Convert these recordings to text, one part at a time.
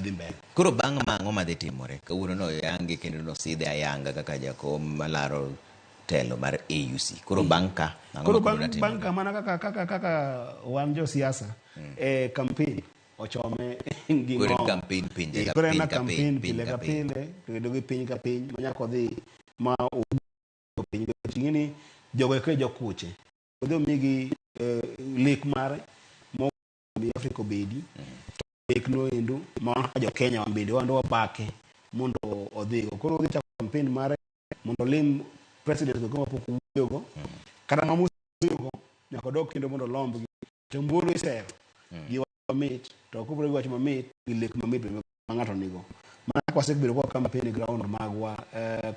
dhi mbele. Koro bang' ma ang'o madhi timore? Kawuono no oyangi kendo nosidhe ayanga kaka jakom malaro telo mar AUC. Koro bang' ka ang'o Koro ma koro bang' timore? Bang' ka mana kaka wan josiasa e campaign ochome gi Koro en ng'ong. campaign pinje Eh, ka koro en piny na ka piny, campaign piny pile ka ka piny. pile kendo gi piny ka piny ma nyaka odhi ma owuo piny. Nikech ing'e ni jogo eko e jokuche odhi omigi lek mare mo mi Afrika obedi to lek no endo ma wan kaka jo Kenya wan bende wan wabake mondo odhigo. Koro odhi chako campaign mare mondo olim president go mapok owuoyogo kata ma mosewuoyogo nyaka odog kendo mondo olombgi to ombulu isero gi wach mamit to kopogore gi wach mamit gi lek mamit bende ma ng'ato nigo. Mana kaka wasebedo kwa campaign e ground magwa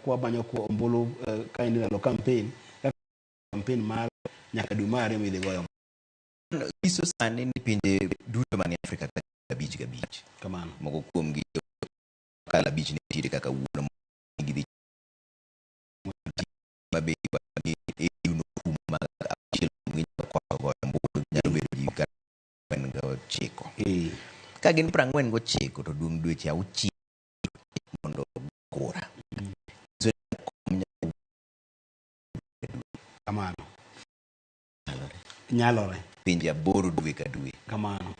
kwamanyo ombulu ka en ndalo campaign kaka campaign mar nyaka dwe mar ariyo midhi goyo. Nyiso sani ni pinje duto manie Afrika ka abich gabich. Kamano. Moko kuomgi kala abich nitiere kaka wuono gidhi mabe ni EU nokum ma achiel kuomgi nyalo koso goyo ombulu nyalo bedo ji kata 49. Ka gin 49 to dong' dweche 6 mondo kura. Nyiso ni kom nyalo Kamano. Nyalore. Nyalore. Pinje 8 dwe ka dwe. Kamano.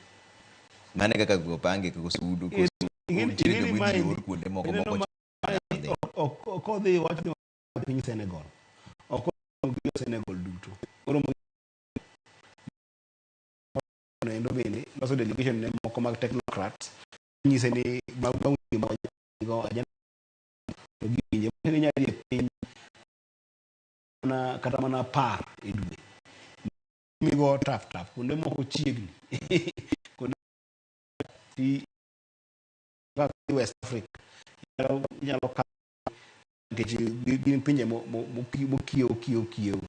Mano e kaka opange koso udu koso nitiere Ing'eni joma idhi maendi or kuonde moko ineno moko maendi ok odhi wach ni piny Senegal. Ok oromo gi jo Senegal duto. Oromo gi endo bende loso delegation ne moko mag technocrats nyise ni ma go agenda to giwinje ni nyalo dhi e piny mana kata mana 10 e dwe migo tap tap kuonde moko chiegni kuonde ti kaka West Africa inyalo kawo nikech gin pinje mokiewo kiewo kiewo.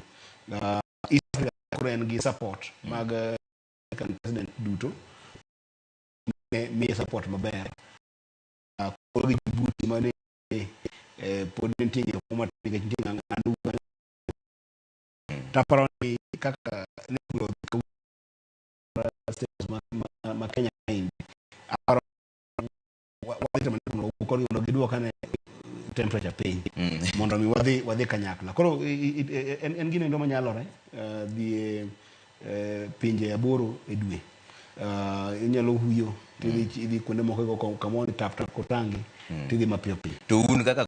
East Africa koro en gi support mag African president duto miye support maber. Koro gi Djibouti mane pod nitie ng'ikruok moro matin nikech nitie ng'ado bura. To aparo ni kaka ne bura odhi kawuono status ma Kenya kaendi aparo wadhi temo ni mondo wawuo kodgi mondo giduok ane temperature piny mondo mi wadhi kanyakla. Koro en gino endo manyalore dhi e pinje 8 e dwe. Inyalo huyo tidhi idhi kuonde moko igo kamoro ni tap tap kotangi tidhi mapiyo piyo. To un kaka